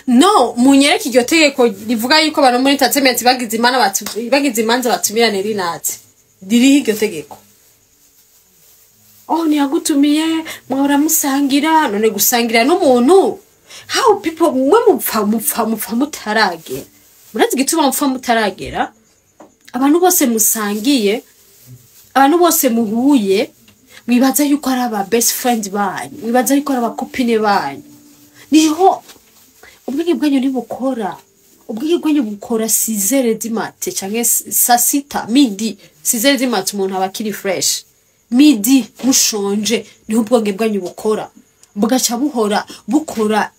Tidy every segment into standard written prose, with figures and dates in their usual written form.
No, munyereke iryo tegeko rivuga yuko abantu muri entertainment bagize imana bagize imanza batumira Nelly Nat. Ririho iryo tegeko? Oh, ntiyagutumiye, mwahora musangira. None gusangira n'umuntu, how people, mwe mupfa mutaragera. Murazi igituma mupfa mutaragera? Abantu bose musangiye, abantu bose muhuye, mwibaza yuko ari aba best friend banyu, mwibaza yuko ari aba copine banyu. Niho ubwenge bwanyu ntibukora. Ubwenge bwanyu bukora 6h du matin canke saa sita, midi. 6h du matin umuntu aba akiri fresh. Midi mushonje, niho ubwenge bwanyu bukora, bugaca buhora bukora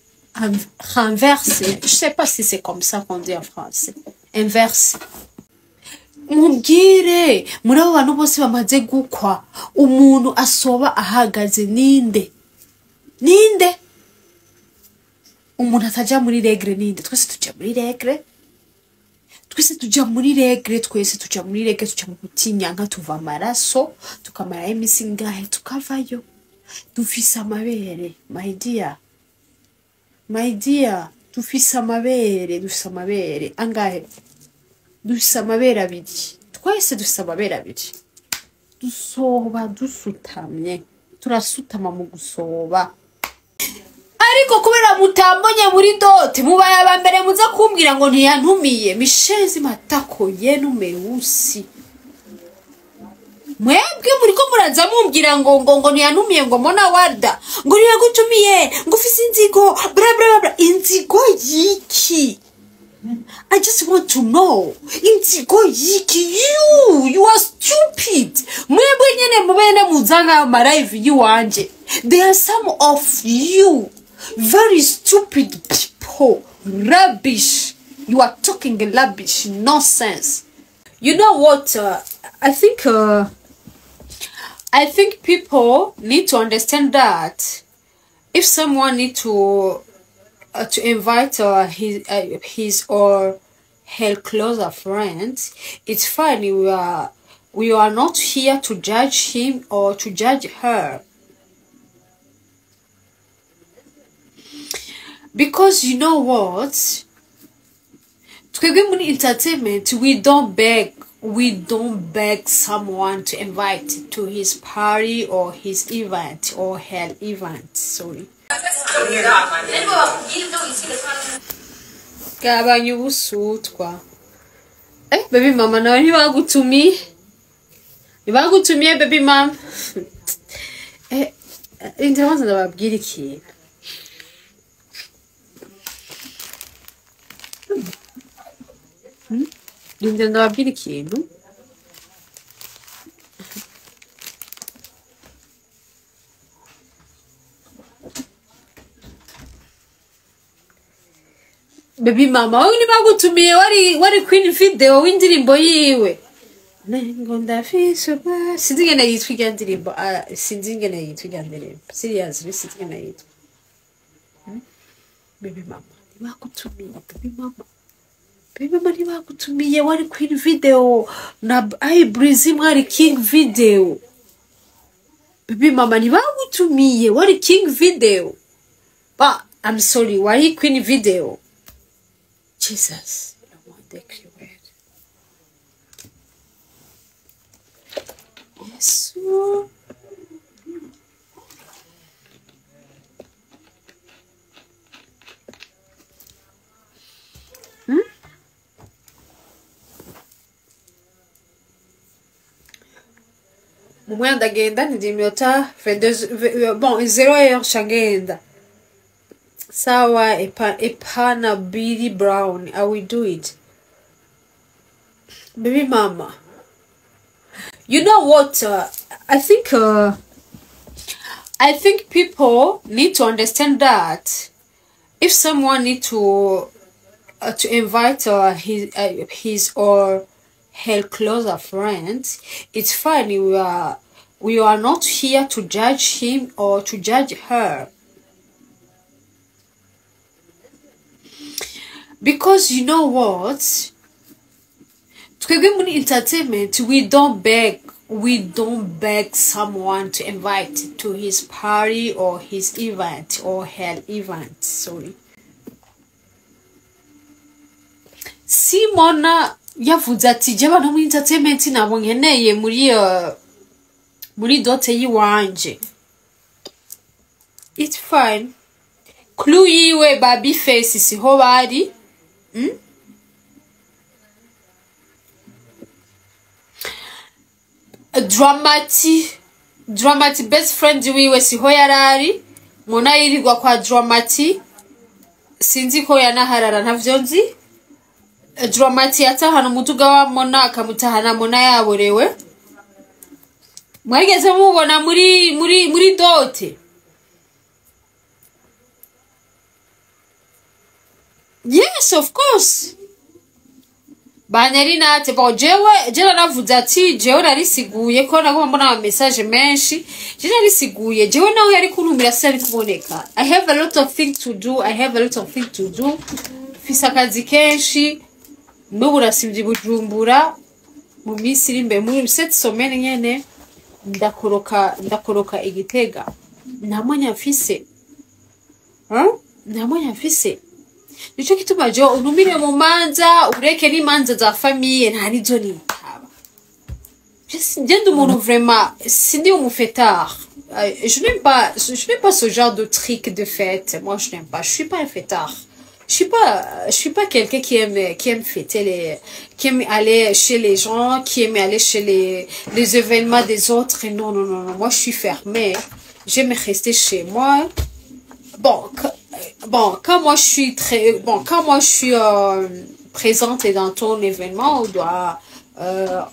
renverse. Je sais pas si c'est comme ça qu'on dit en français, inverse. Mubwire, muri abo bantu bose bamaze gukwa, umuntu asoba ahagaze ninde? Ninde umuntu ataja muri règles? Ninde? Twese tuja muri règles, twese tuja muri règles, twese tuja muri règles, tuja mu butinyanka, tuva amaraso, tukamarayo iminsi ingahe, tukavayo. Dufise amabere, my dear, my dear, dufise amabere. Dufise amabere angahe? Dufise amabere abiri. Twese dufise amabere abiri. Dusoba dusutamye, turasutama mu gusoba. Ariko kubera mutambonye muri dot, mubaye aba mbere muza kumbwira ngo ntiyantumiye. Mishezi matako yenu meusi, mwebwe muriko muraza mumbwira ngo ntiyantumiye, ngo Mona Warda ngo ntiyagutumiye, ngo ufise inzigo, bla bla bla. Inzigo yiki? I just want to know. Inzigo yiki? You are stupid. Mwebwe nyene mubene muzanga ama live yiwanje. There are some of you very stupid people. Rubbish. You are talking rubbish, nonsense. You know what? I think people need to understand that if someone need to invite his or her closer friends, it's fine. We are not here to judge him or to judge her. Because you know what? Twebwe muri entertainment, we don't beg someone to invite to his party or his event or her event. Sorry. Gabanya ubusutwa. Eh, baby mama nawe ntibagutumiye. Ntibagutumiye, baby mama. Eh, ndabanza ndababwira ikintu. Rindira ndababwira ikintu. Baby mama, wowe ntibagutumiye, wari queen video w'indirimbo yiwe. Ngo ndafise sinzi ingene yitwa irya ndirimbo, ah, sinzi ingene yitwa irya ndirimbo. Seriously, sinzi ingene yitwa. Baby mama, ntibagutumiye, baby mama. Baby mama, ntibagutumiye, wari queen video na Ibreezy, mwari king video. Baby mama, ntibagutumiye, wari king video. But I'm sorry, wari queen video. Jesus, I want the word. Yesu. Mu mwanya ndagenda ndi iminota 22, bon, 0 heure shangenda. Sawa, epana Billy Brown, I will do it. Baby mama, you know what? I think people need to understand that if someone need to invite his or her closer friends, it's fine. We are not here to judge him or to judge her. Because you know what? Twebwe muri entertainment, we don't beg someone to invite to his party or his event or her event. Sorry. Simona yavuze ati je abantu muri entertainment nabo nkeneye muri dot yiwanje. It's fine. Crew yiwe ba Bface siho bari. Dramati best friend wiwe siho yarari. Mona yirirwa kwa Dramati, sinzi ko yanaharara, ntavyo nzi. Dramati yatahana umuduga wa Mona, akamutahana Mona yaborewe. Mwarigeze mubona muri dot? Yes, of course. Baneri nate bon, jewe jewe naravuze ati jewe narisiguye ko nagomba mbona ama message menshi. Jewe narisiguye, jewe nawe yari kuntumira se kuboneka. I have a lot of things to do, I have a lot of things to do. Mfise akazi kenshi, n'ubu urasivye Bujumbura mu minsi iri imbere, muri cette semaine nyene ndakoroka Igitega. Nta mwanya mfise. Hein? Nta mwanya mfise. Nico gituma jewe untumire mu manza, ureke n'imanza za famille, nta nizo nitaba. Je ndi umuntu vraiment, sindi umu fêtard. Je n'aime pas ce genre de truc de fête. Moi, je n'aime pas. Je suis pas un fêtard. Je suis pas quelqu'un qui aime fêter qui aime aller chez les gens, qui aime aller chez les événements des autres. Et non, non, non, non. Moi, je suis fermée. J'aime rester chez moi. Bon, quand moi je suis très, bon, quand moi je suis présente dans ton événement ou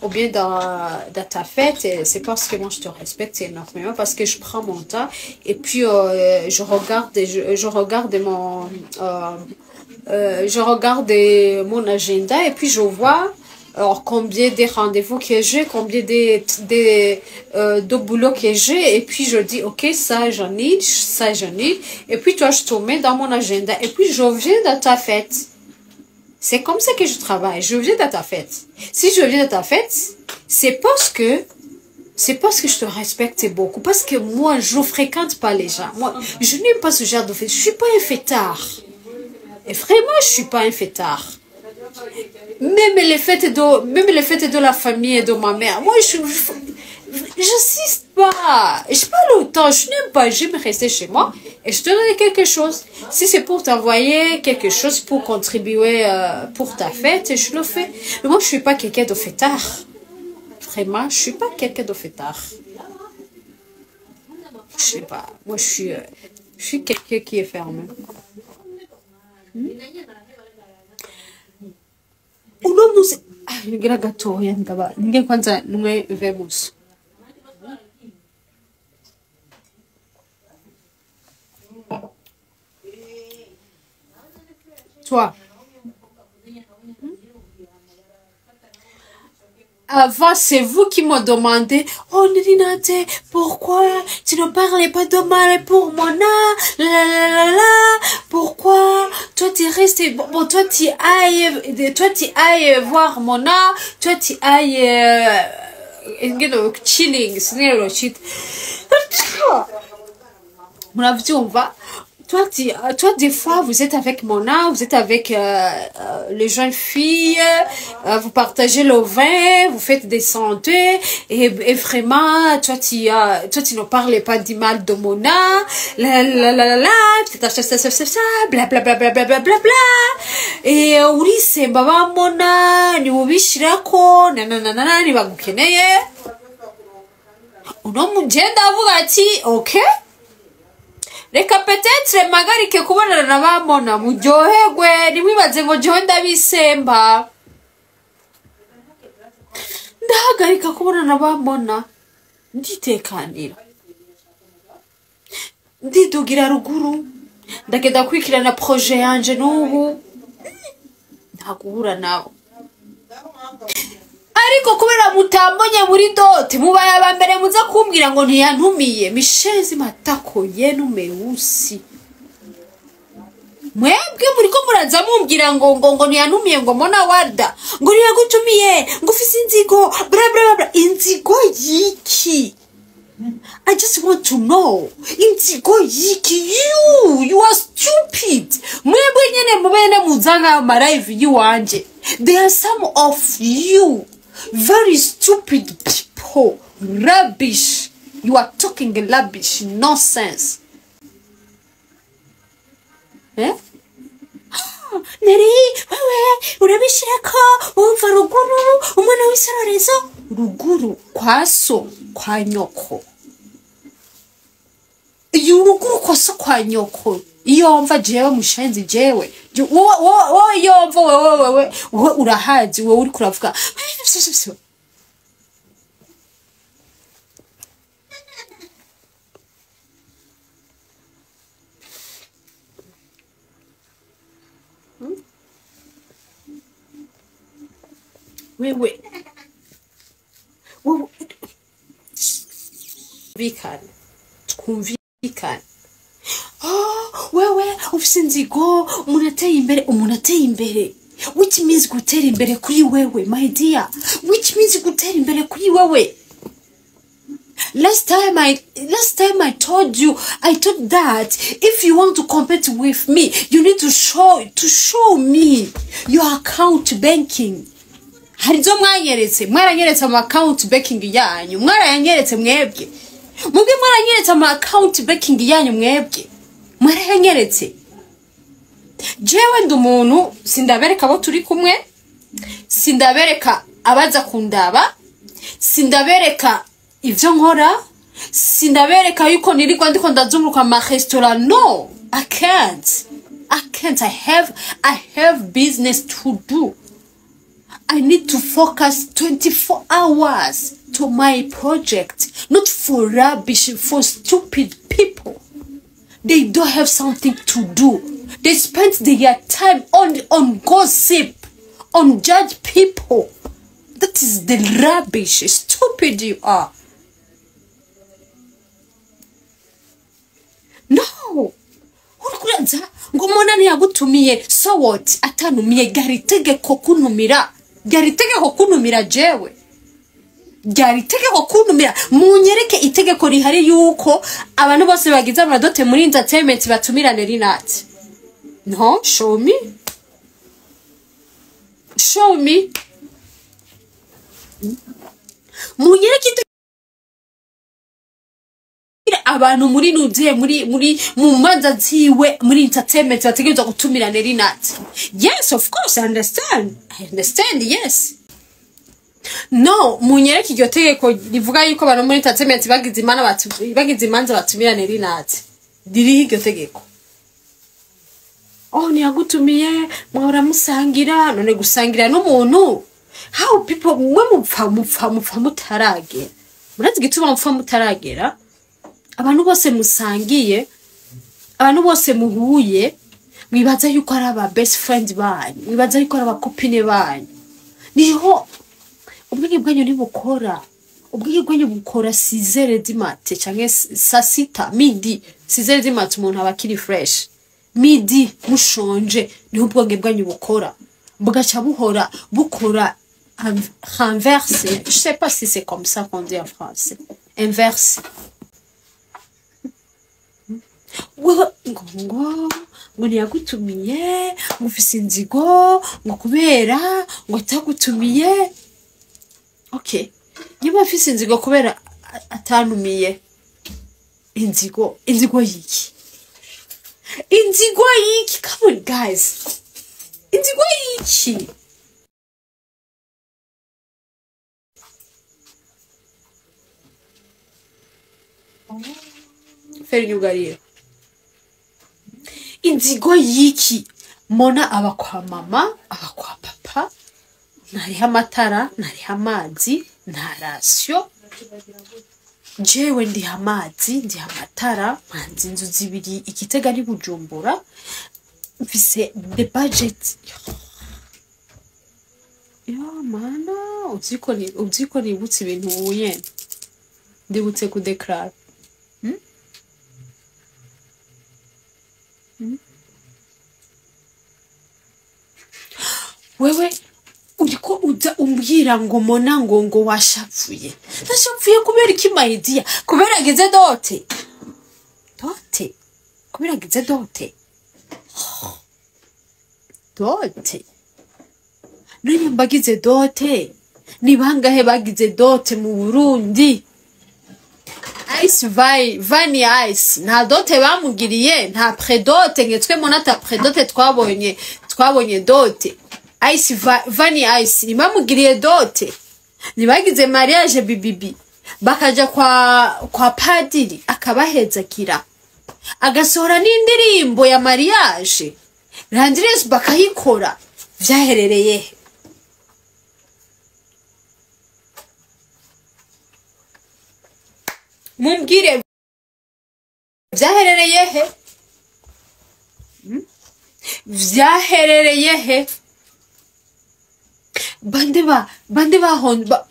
bien dans ta fête, c'est parce que moi je te respecte énormément, parce que je prends mon temps et puis je regarde mon agenda et puis je vois alors combien des rendez-vous que j'ai, combien de boulot que j'ai, et puis je dis ok, ça j'en ai, ça j'en ai, et puis toi je te mets dans mon agenda et puis je viens dans ta fête. C'est comme ça que je travaille. Je viens dans ta fête. Si je viens dans ta fête, c'est parce que je te respecte beaucoup. Parce que moi, je fréquente pas les gens. Moi, je n'aime pas ce genre de fête. Je suis pas un fêtard. Et vraiment, je suis pas un fêtard. Même les fêtes de la famille et de ma mère. Moi, j'insiste pas. Je pas le temps. Je n'aime pas. J'aime rester chez moi et je te donne quelque chose. Si c'est pour t'envoyer quelque chose pour contribuer pour ta fête, je le fais. Mais moi, je suis pas quelqu'un de fêtard. Vraiment, je suis pas quelqu'un de fêtard. Je sais pas. Moi, je suis quelqu'un qui est fermé. Uno musi ah, ngira gatoya ndaba ninge kwanza nimwe vemus. Toi. Avant, c'est vous qui me demandez, oh Ninate, pourquoi tu ne parlais pas de mal pour Mona, la la la la, pourquoi toi tu restes, bon, toi tu ailles voir Mona, toi tu ailles, chilling, shit. Muravyumva? Toi, des fois, vous êtes avec Mona, vous êtes avec les jeunes filles, vous partagez le vin, vous faites des santés, et vraiment, toi, tu ne parlais pas du mal de Mona, la la la la la, ça, ça, ça, ça, ça, bla bla bla bla bla bla bla bla, et urisemba ba Mona, niwubishirako, na na na na na, nibagukeneye. Uno mugenda avuga ati, okay, reka peut-être mpagarike kubonana na bamona muryoherwe, ntimwibaze ngo jewe ndabisemba. Ndahagarika kubonana na bamona, nditekanira, ndidugira ruguru, ndagenda kwikirana projet yanje. N'ubu nta guhura nabo, ariko kubera mutambonye muri dot, mubaye aba mbere muza kumbwira ngo ntiyantumiye. Mishezi matako yenu meusi, mwebwe muriko muraza mumbwira ngo ntiyantumiye, ngo Mona Warda ngo ntiyagutumiye, ngo ufise inzigo, bla bla bla. Inzigo yiki? I just want to know. Inzigo yiki? You are stupid. Mwebwe nyene mubene muzanga ama live yiwanje. There are some of you very stupid people, rubbish. You are talking rubbish, nonsense. Eh? Neri, wewe urabishirako wumva ruguru umwana w'isororezo ruguru kwa so kwa nyoko. Iyo ruguru kwa so kwa nyoko. Iyo mva jewe mushenzi jewe. Wowe iyo mva wewe wewe urahazi wewe uri kuravuga. Wewe wewe twumvikane twumvikane. Oh, wewe ufise inzigo umuntu ateye imbere, umuntu ateye imbere, which means gutera imbere kuri wewe my dear, which means gutera imbere kuri wewe. Last time I told you, I told that if you want to compete with me, you need to show me your account banking. Hari zo mwanyeretse, mwaranyeretse ama account banking yanyu, mwaranyeretse mwebwe. Mwebwe mwaranyeretse ama account banking yanyu mwebwe. Mwaranyeretse. Jewe ndi umuntu sindabereka abo turi kumwe, sindabereka abaza kundaba, sindabereka ivyo nkora, sindabereka yuko nirirwa ndiko ndazunguruka ama restaurant. No, I can't. I can't. I have business to do. I need to focus 24 hours to my project, not for rubbish, for stupid people. They don't have something to do. They spend their time on gossip, on judge people. That is the rubbish. Stupid you are. No. Urikuranza ngo mona ntiyagutumiye, so what? Atanumiye gari itegeko kuntumira. Ryari itegeko kuntumira jewe. Ryari itegeko kuntumira. Munyereke itegeko rihari yuko abantu bose bagize amadote muri entertainment batumirane rinati. No, show me. Show me. Munyereke itegeko abantu muri nuziye muri mu manza ziwe muri entertainment bategerezwa gutumirane rinati. Yes, of course, I understand. I understand, yes. No, munyereke iryo tegeko rivuga yuko abantu muri entertainment bagize imana bagize imanza batumirane rinati. Ririho iryo tegeko. Oh, ntiyagutumiye mwahora musangira, none gusangira n'umuntu. How people mwe mupfa mutaragera. Murazi igituma mupfa mutaragera? Abantu bose musangiye, abantu bose muhuye, mwibaza yuko ari aba best friend banyu, mwibaza yuko ari aba copine banyu. Niho ubwenge bwanyu ntibukora. Ubwenge bwanyu bukora 6h du matin canke saa sita, midi, 6h du matin umuntu aba akiri fresh. Midi mushonje niho ubwenge bwanyu bukora. Bugaca buhora bukora inverse. Je sais pas si c'est comme ça qu'on dit en français. Inverse. Wewe ngo ngo ntiyagutumiye, ngo ufise inzigo, ngo kubera ngo atagutumiye. Okay, niba mfise inzigo kubera atanumiye, inzigo yiki? Inzigo yiki? Come on guys, inzigo yiki? Feri nyugarira. Inzigo yiki? Mona aba kwa mama, aba kwa papa, ntariho amatara, ntariho amazi, nta rasiyo. Jewe ndiha amazi, ndiha amatara, mpanze inzu zibiri Igitega ni Bujumbura, mfise the budget. Yo mana, uziko nibutse ibintu ubu nyene. Ndibutse kudeklara. Wewe uriko uza umbwira ngo mona ngo washavuye. Nashavuye kubera iki my dear? Kubera agize dote. Dote. Kubera agize dote. Dote. None mbagize dot, ni bangahe bagize dot mu Burundi? Ice vai Vani Ice nta dot bamugiriye, nta pré-dot ngetwe mona, ta pré-dot twabonye dot. Ice Vani Ice ntibamugiriye dot, ntibagize mariage bibibi, bakaja kwa padiri akabahezakira, agasohora n'indirimbo ya mariage Landires bakayikora. Vyaherereye he? Mumbwire, vyaherereye he? Vyaherereye he? Bande ba bande bahon ba.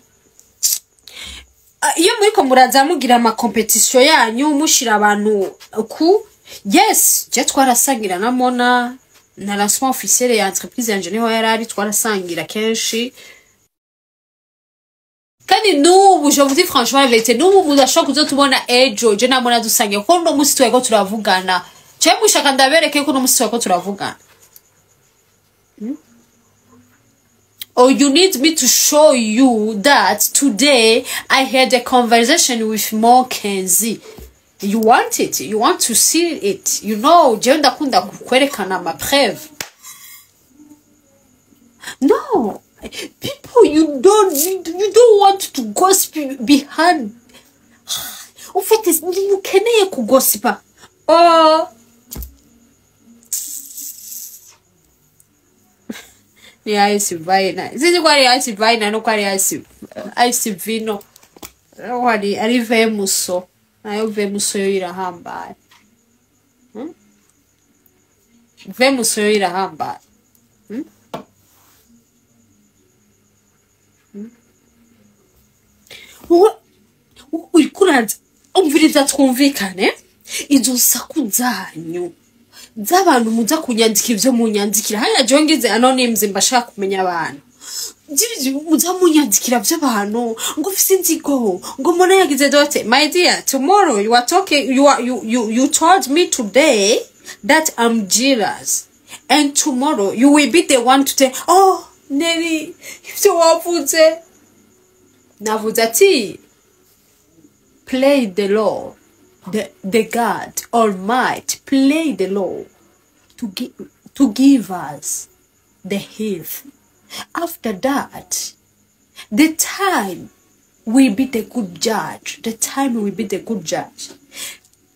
Ah, iyo muriko muraza mugira ama compétition yanyu, mushira abantu ku, yes, je twarasangira na Mona na lancement officiel ya entreprise yanje niho yarari, twarasangira kenshi. Kandi n'ubu, je vous dis franchement la vérité, n'ubu mudashobora kuzotubona ejo je na Mona dusangiye, kuko uno munsi twariko turavugana. Cyo mushaka ndabereke ko uno munsi twariko turavugana, or you need me to show you that today I had a conversation with Mo Kenzie? You want it? You want to see it? You know, jewe ndakunda kwerekana ama preuve. No, people, you don't want to gossip behind. Ufite ntimukeneye kugosipa. Oh, ni Ice Vina, sinzi ko ari Ice Vina no ko ari Ice Vino, ko ari Vemuso. Nayo Vemuso yo irahambaye. Vemuso yo irahambaye. Wowe uriko uraza, umviriza, twumvikane. Izo nsaku zanyu z'abantu muza kunyandikira, ivyo munyandikira hariya, jewe ngize anonymes, mbashaka kumenya abantu. Muza munyandikira vy'abantu ngo ufise inzigo, ngo mbona yagize dot. My dear, tomorrow you are talking, you are, you, you, you told me today that I'm jealous, and tomorrow you will be the one to say, "Oh Nelly, ivyo wavuze." Navuze ati play the law, the God Almighty play the law to give us the health. After that, the time will be the good judge. The time will be the good judge.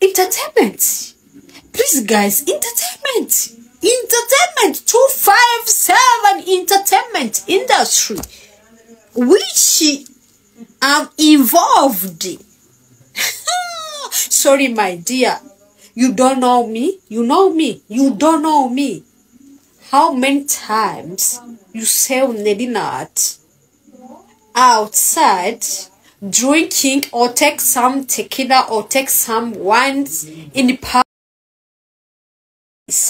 Entertainment, please guys, entertainment, entertainment 257 entertainment industry, which I'm involved. Sorry, my dear. You don't know me. You know me. You don't know me. How many times you sell Nedinat outside drinking or take some tequila or take some wines in the past?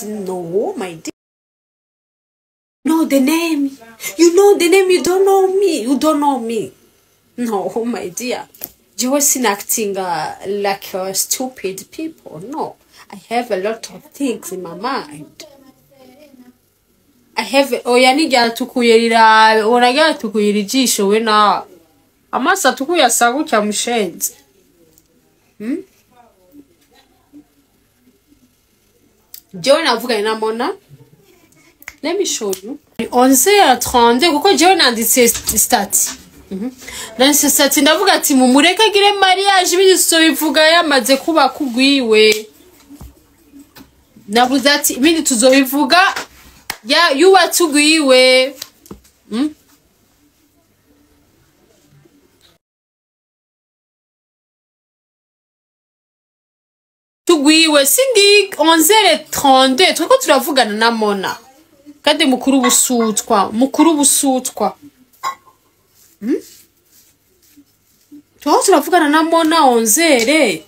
No, my dear. Know the name. You know the name. You don't know me. You don't know me. No, my dear. Jewe acting like stupid people. No, I have a lot of things in my mind. I have, oya, ntiryatukuye, rirabe, ubona ryatukuye ijisho. We nawe amaso atukuye asa gutya, mushenzi. Jewe navuganye na Mona. Let me show you. 11h32, kuko jewe nanditse statut. Nanditse statut, ndavuga ati mumureke agire mariage, ibindi bivuga yamaze kuba kugwiwe. Navuze ati ibindi tuzobivuga ya yubatse ugwiwe. Tugwiwe sindi 11h32 turiko turavugana na Mona. Kandi mukuru busutwa, mukuru busutwa. Turiko turavugana na Mona 11h.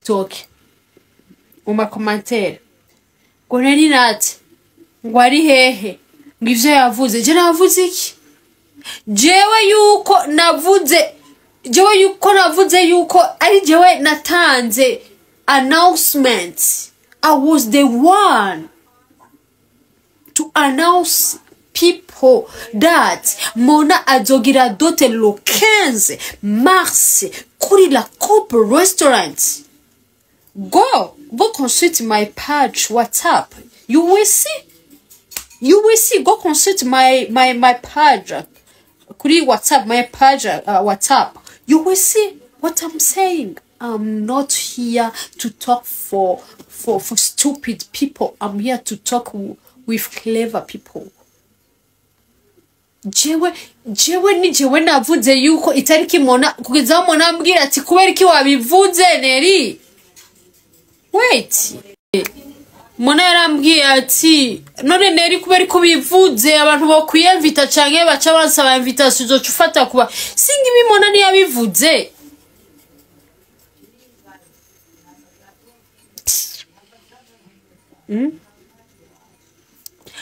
Toke. Mu ma commentaires. Ngo nari nati ngo ari hehe, ngo ivyo yavuze. Je navuze iki? Jewe yuko navuze, jewe yuko navuze yuko ari jewe natanze announcement. I was the one. announce people that Mona azogira dot le 15 mars kuri La Coupe Restaurant. Go consult my page WhatsApp. You will see. You will see. Go consult my page kuri WhatsApp, my page WhatsApp. You will see what I'm saying. I'm not here to talk for stupid people. I'm here to talk with clever people. Jewe ni jewe navuze yuko itariki Mona, kugeza aho Mona ambwira ati kubera iki wabivuze, Neri? Wait, Mona yarambwiye ati none Neri, kubera ko bivuze, abantu bokwiyemvita canke baca bansaba invitation, uzoca ufata kuba singa ibi. Mona ntiyabivuze.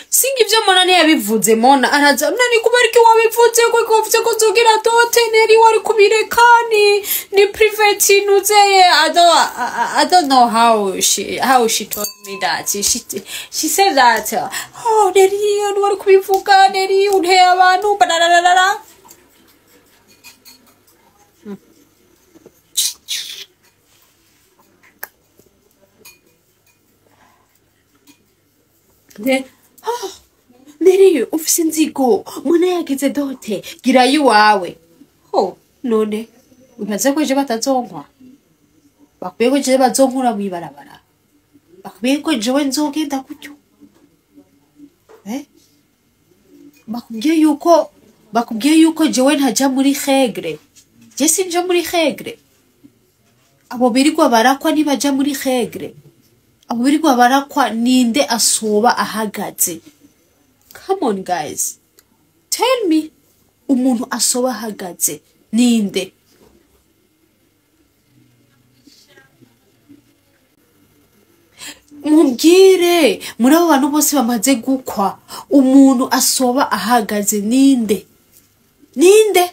Singa ivyo Mona ntiyabivuze. Mona araza none kubera ko wabivuze, ko kuvuze ko nzogira dot, Neri, wari kubireka, ni private nuzeye. I don't know how she told me that she said that, "Oh, Neri, wari kubivuga, Neri, unteye abantu bananana." De oh, Neri, ufise inzigo, Mona yagize dot, girayo iwawe. Ho none wibaze ko ejo batazonkwa? Bakwiye ko jewe bazonkura mw'ibarabara? Bakwiye ko jewe nzogenda gutyo? Eh, bakubwiye yuko jewe ntaja muri règles? Je sinja muri règles. Abo birirwa barakwa ntibaja muri règles. Abo birirwa barakwa, ninde asoba ahagaze? Come on, guys, tell me, umuntu asoba ahagaze ninde? Mubwire, muri abo bantu bose bamaze gukwa, umuntu asoba ahagaze ninde? Ninde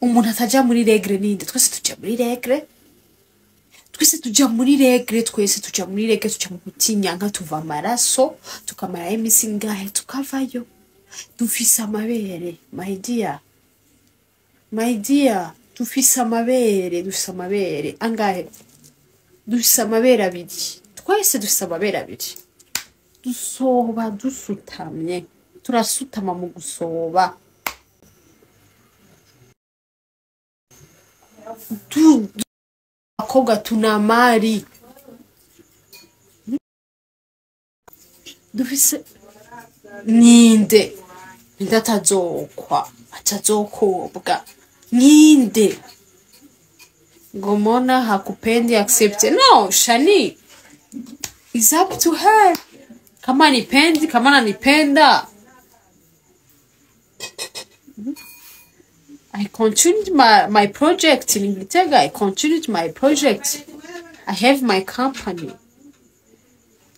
umuntu ataja muri règles? Ninde? Twese tuja muri règles, twese tuja muri règles, twese tuja muri règles, tuja mu butinyanka, tuva amaraso, tukamarayo iminsi ingahe, tukavayo. Dufise amabere, my dear, my dear, dufise amabere. Dufise amabere angahe? Dufise amabere abiri. Twese dufise amabere abiri. Dusoba dusutamye, turasutama mu gusoba. Abakobwa tunamari dufise. Ninde atazokwa, atazokobwa ninde? Ngo Mona hakupendi, accept. No, Shani, is up to her kama nipendi, kama ananipenda. I continued my project in Gitega. I continued my project. I have my company.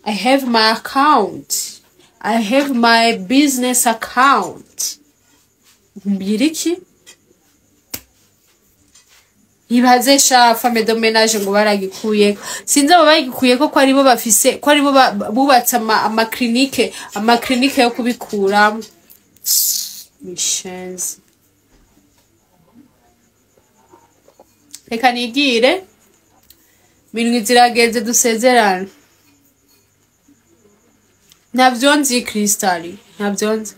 I have my account. I have my business account. Mbwira iki? Ibaze sha, femme de ménage ngo baragikuyeko. Sinzi abo bagikuyeko ko aribo bafise, ko aribo bubatse ama clinique yo kubikuramo. Mishenzi. Reka nigire, minwi ziragenze, dusezerane. Ntabyo nzi, Crystal, ntabyo nzi.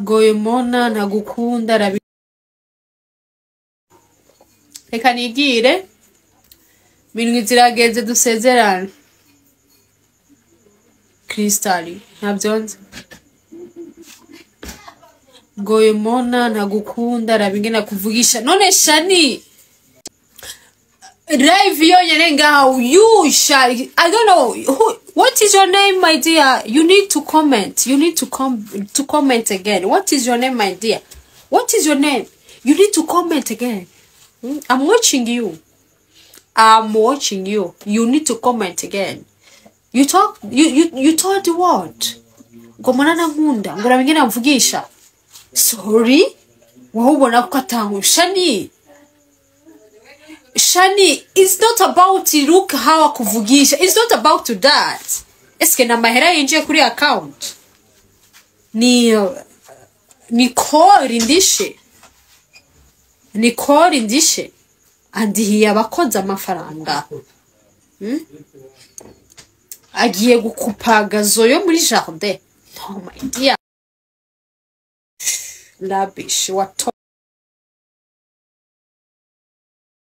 Ngo Mona ntagukunda arabi. Reka nigire, minwi ziragenze, dusezerane. Crystal, ntabyo nzi. Ngo Mona ntagukunda, arabingena kuvugisha. None Shani, live yonyene ngaho, you shall, I don't know who, what is your name, my dear? You need to comment. You need to come to comment again. What is your name, my dear? What is your name? You need to comment again. I'm watching you. I'm watching you. You need to comment again. You talk, you told the world ngo Mona ntankunda, ngo urabingena mvugisha. Sorry, wowe ubona ko atankunda? Shani, Shani, it's not about look how akuvugisha. It's not about that. Eske na mahera yinjiye kuri account? Ni kori ndishe, ni kori ndishe, andihiye abakozi amafaranga, Agiye gukupa gazon yo muri jardin? Oh my dear, rubbish. What?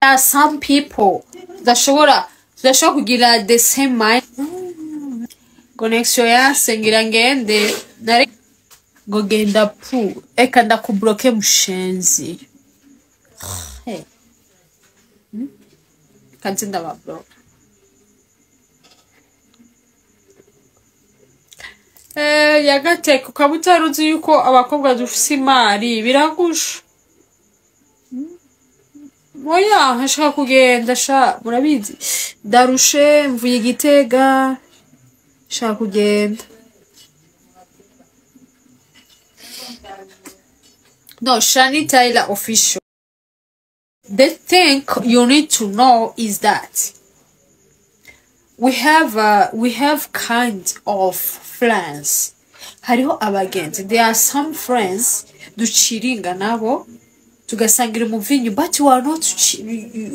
There are some people tudashobora kugira the same mind. Connection yase, ngira ngende nari ngo genda pu, eka ndakubloke, mushenzi. Hey. Kanzi ndababloke. Yagateka ukaba utari uzi yuko abakobwa dufise imari biragusha. Oya, nkashaka kugenda sha, murabizi ndarushe, mvuye Igitega, nshaka kugenda. No, Shani Tyler Official. The thing you need to know is that we have kind of friends. Hariho abagenzi. There are some friends duciringa nabo, tugasangira umuvinyu, but you are not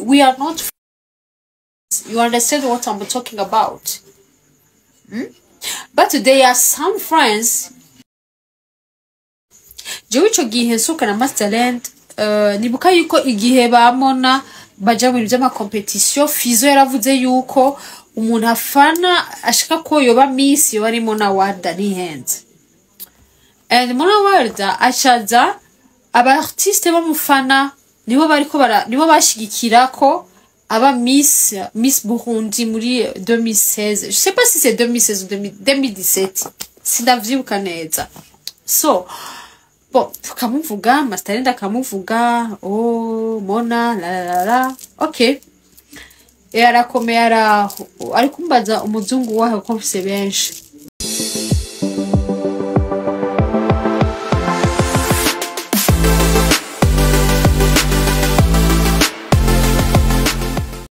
we are not friends. You understand what I'm talking about? But there are some friends. Jewe ico gihe nsohoka na Masterland, nibuka yuko igihe bamona baja mu bintu vy'amakompetisiyo, Fizo yaravuze yuko umuntu afana ashaka ko yoba Miss yoba ari Mona Warda, ntihenze. And Mona Warda acaza aba artiste bamufana, nibo bariko bara nibo bashigikira ko aba Miss Burundi muri 2016. Je sais pas si c'est 2016 ou 2017, sindavyibuka neza. So bon, tukamuvuga, Masterland akamuvuga, oh Mona, la la la la, okay. E arakomeye, araho ari kumbaza umuzungu wahe ko mfise benshi.